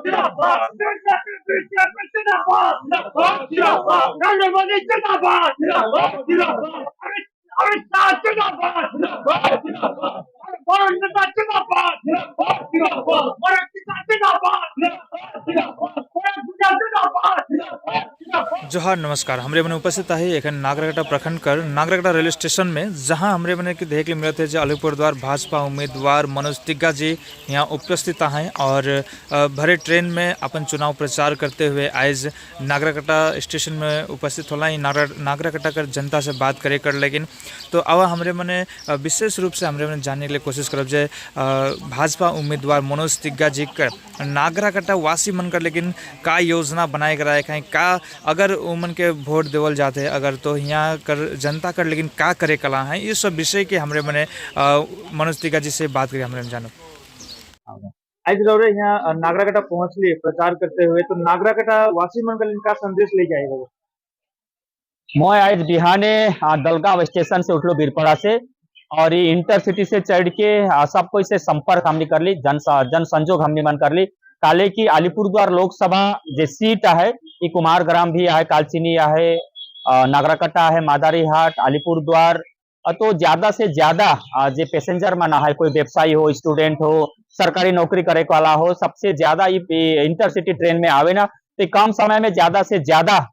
जिंदाबाद, जिंदाबाद, जिंदाबाद, नरेंद्र मोदी जिंदाबाद, जिंदाबाद, जिंदाबाद, अमित शाह जिंदाबाद, जिंदाबाद, जिंदाबाद, वरुण नेता जिंदाबाद, जिंदाबाद, जिंदाबाद, वरुण किसान जिंदाबाद, जिंदाबाद, जिंदाबाद, वरुण किसान जिंदाबाद, जिंदाबाद, जिंदाबाद। जोहार, नमस्कार। हमरे मने उपस्थित है एखन नागराकाटा प्रखंड कर नागराकाटा रेलवे स्टेशन में, जहां हमरे मने के देख मिलत है जो अलीपुरद्वार भाजपा उम्मीदवार मनोज तिग्गा जी यहाँ उपस्थित हैं और भरे ट्रेन में अपन चुनाव प्रचार करते हुए आज नागराकाटा स्टेशन में उपस्थित होला। नागराकाटा कर जनता से बात करे कर। लेकिन तो अब हमरे मने विशेष रूप से हमरे मने जानने के लिए कोशिश करब जे भाजपा उम्मीदवार मनोज तिग्गा जी कर नागराकाटा वासी मन कर लेकिन का योजना बनाए कर आए हैं, का अगर उमन के वोट देवल जाते अगर तो यहाँ कर जनता कर लेकिन का करे कला है, ये सब विषय के हमरे मने मनोज तिग्गा जी से बात करी हमरे जानो। आज रौरे यहाँ नागराकाटा पहुंचली प्रचार करते हुए, तो नागराकाटा वासी मन का का संदेश लेके आए हो? मैं आज बिहाने दलगांव स्टेशन से उठलो बीरपड़ा से और ये इंटरसिटी से चढ़ के सबको से संपर्क हमने कर ली, जन जन संजोग हमने मन कर ली। काले की अलीपुरद्वार लोकसभा जे सीट है, ये कुमार ग्राम भी है, कालचीनी है, नागराकाटा है, मादारीहाट, अलीपुरद्वार। तो ज्यादा से ज्यादा जे पैसेंजर मना है, कोई व्यवसायी हो, स्टूडेंट हो, सरकारी नौकरी करे वाला हो, सबसे ज्यादा ये इंटरसिटी ट्रेन में आवे ना, तो कम समय में ज्यादा से ज्यादा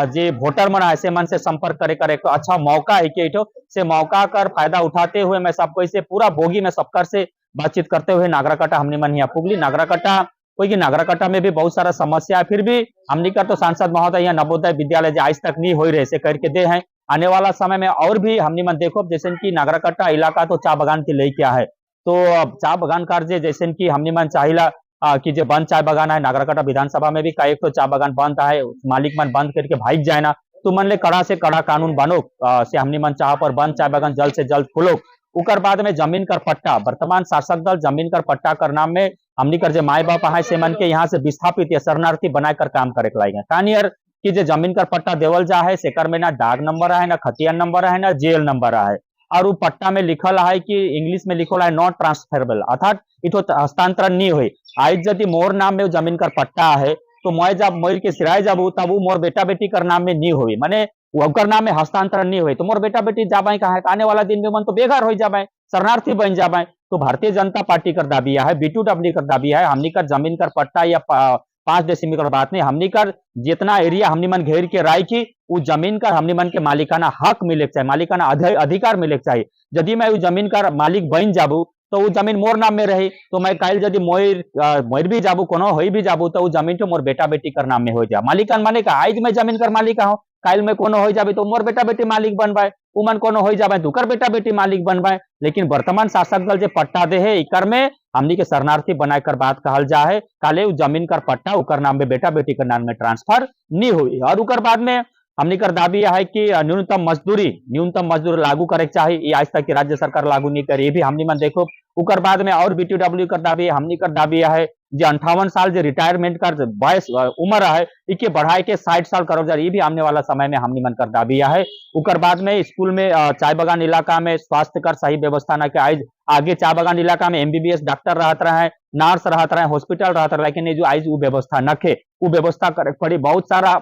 जे वोटर मन ऐसे मन से संपर्क करे करे तो अच्छा मौका है कि एठो से मौका कर फायदा उठाते हुए मैं सबको इसे पूरा बोगी में सबकर से बातचीत करते हुए नागराकाटा हमने मन यहाँ पुगली। नागराकाटा कोई की नागराकाटा में भी बहुत सारा समस्या है, फिर भी हमने का तो सांसद महोदय यहाँ नवोदय विद्यालय जो आज तक नहीं हो रहे से करके दे हैं। आने वाला समय में और भी हमने मन देखो, जैसे कि नागराकाटा इलाका तो चा बगान के लेके है, तो अब चा बगान कार्य जैसे कि हमने मन चाहिला कि जो बंद चाय बगान है, नागराकाटा विधानसभा में भी कई एक तो चाय बगान बंद है, मालिक मन बंद करके भाग जाए ना, तो मन ले कड़ा से कड़ा कानून बनो से हमने मन चाह पर बंद चाय बगान जल्द से जल्द खुलो। उकर बाद में जमीन कर पट्टा, वर्तमान शासक दल जमीन कर पट्टा कर नाम में हमनी कर जो माए बाप है से मन के यहाँ से विस्थापित या शरणार्थी बनाए कर काम करे के लागे। कानियर कि जो जमीन कर पट्टा देवल जा है, सेकर में ना दाग नंबर है, ना खतियान नंबर है, ना जेल नंबर है और वो पट्टा में लिखल है कि इंग्लिश में लिखल है not transferable, अर्थात इथो हस्तांतरण नहीं हुई। आज यदि मोर नाम में जमीन कर पट्टा है तो मैं जब मर के सिराय जाबू तब वो मोर बेटा बेटी कर नाम में नहीं हुई, माने ओकर नाम में हस्तांतरण नहीं हुई, तो मोर बेटा बेटी जाबाई कहा? आने वाला दिन में मन तो बेघर हो जाबाई, शरणार्थी बन जाबाई। तो भारतीय जनता पार्टी कर दाबी है, बीटू डब्ल्यू कर दाबी है, हमनी कर जमीन कर पट्टा या 5 डेसीमीटर कर बात नहीं, हमनी कर जितना एरिया हमनी मन घेर के राय की वो जमीन कर हमनी मन के मालिकाना हक मिले चाहिए, मालिकाना अधिकार मिले चाहिए। यदि मैं वो जमीन कर मालिक बन जाबू तो वो जमीन मोर नाम में रही, तो मैं काल यदि मोर मर भी जाबू, कोनो हो भी जाबू, तो वो जमीन तो मोर बेटा बेटी कर नाम में हो जा। मालिकान माने का आज मैं जमीन कर मालिक हूँ, काल में कोनो हो जाबे तो मोर बेटा बेटी मालिक बन पाए, उमन कोनो हो जाबे तो उकर बेटा बेटी मालिक बन पाए। लेकिन वर्तमान शासक दल जो पट्टा दे है, इकर में हमनी के शरणार्थी बनाए कर बात कहल जा है। काले उ जमीन कर पट्टा उकर नाम में बेटा बेटी के नाम में ट्रांसफर नहीं हुई। और उकर बाद में हमनी कर दाबी है कि न्यूनतम मजदूरी लागू करे के चाहिए। ये आज तक की राज्य सरकार लागू नहीं करी, ये भी हमनी मन देखो। उकर बाद में और बीटीडब्ल्यू कर दाबी, हमनी कर दाबी है जो 58 साल जो रिटायरमेंट कर वयस उम्र है, इके बढ़ाए के 60 साल करो जा, ये भी आने वाला समय में हमनी मन कर दाबी है। उकर बाद में स्कूल में चाय बगान इलाका में स्वास्थ्य कर सही व्यवस्था न के, आज आगे चाय बगान इलाका में एमबीबीएस डॉक्टर रहत रहे, नर्स रहत रहे, हॉस्पिटल रहत रहे, लेकिन ये जो आज वो व्यवस्था नखे, वो व्यवस्था करे पड़ी। बहुत सारा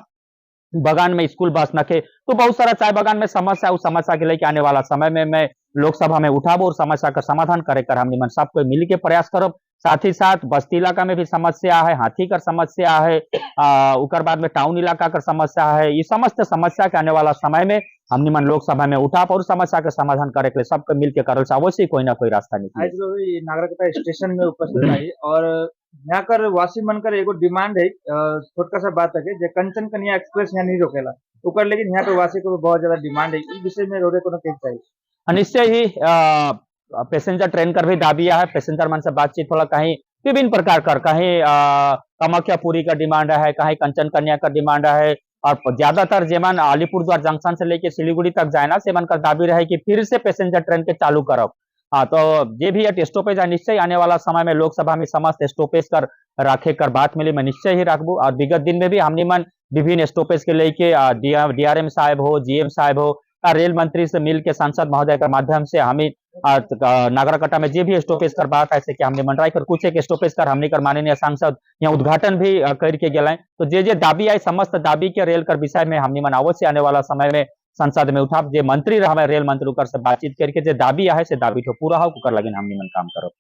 बगान में स्कूल बस नखे, तो बहुत सारा चाय बगान में समस्या, उस समस्या के लेके आने वाला समय में मैं लोकसभा में उठाबो और समस्या का समाधान करे कर हमनी मन सबको मिल के प्रयास करब। साथ ही साथ बस्ती इलाका में भी समस्या है, हाथी कर समस्या है, उकर बाद में टाउन इलाका कर समस्या है। ये समस्त समस्या के आने वाला समय में हमनी मन लोकसभा में उठा और समस्या के समाधान करे के लिए सबके मिल के करल से अवश्य कोई ना कोई रास्ता निकले। आज लोग ये नागराकाटा स्टेशन में उपस्थित है और यहाँ कर वासी मन कर एगो डिमांड है, छोटका सा बात है कि कंचन कन्या एक्सप्रेस यहाँ नहीं रोकेला ओकर, लेकिन यहाँ पे वासी को बहुत ज्यादा डिमांड है। ई विषय में रोडे कोनो कहना चाहिए? निश्चय ही पैसेंजर ट्रेन कर भी दाबिया है। पैसेंजर मन से बातचीत होला, कहीं विभिन्न प्रकार कर, कहीं कामाख्यापुरी का डिमांड है, कहीं कंचन कन्या का डिमांड है और ज्यादातर जेमन अलीपुरद्वार जंक्शन से लेके सिलीगुड़ी तक जाए ना, सेमन का दाबी रहे कि फिर से पैसेंजर ट्रेन के चालू करब। हाँ, तो ये भी एक स्टॉपेज है। निश्चय आने वाला समय में लोकसभा में समस्त स्टॉपेज कर रखे कर बात मिली, मैं निश्चय ही रखबू। और विगत दिन में भी हमने मन विभिन्न स्टॉपेज के लेके डीआरएम साहब हो, जीएम साहब हो, रेल मंत्री से मिल के सांसद महोदय के माध्यम से हमें नागराकाटा में जे भी स्टॉपेज कर बात है, से कि हमने मनराई कर कुछ एक स्टॉपेज कर हमने कर माननीय सांसद यहाँ उद्घाटन भी करके गेल। तो जे जे दाबी आई, समस्त दाबी के रेल कर विषय में हमने मन अवश्य आने वाला समय में संसद में उठा, जे मंत्री रहा रेल मंत्री उकर से बातचीत करके जे दाबी आए से दाबी तो पूरा हो, कर लगिन हमने मन काम करो।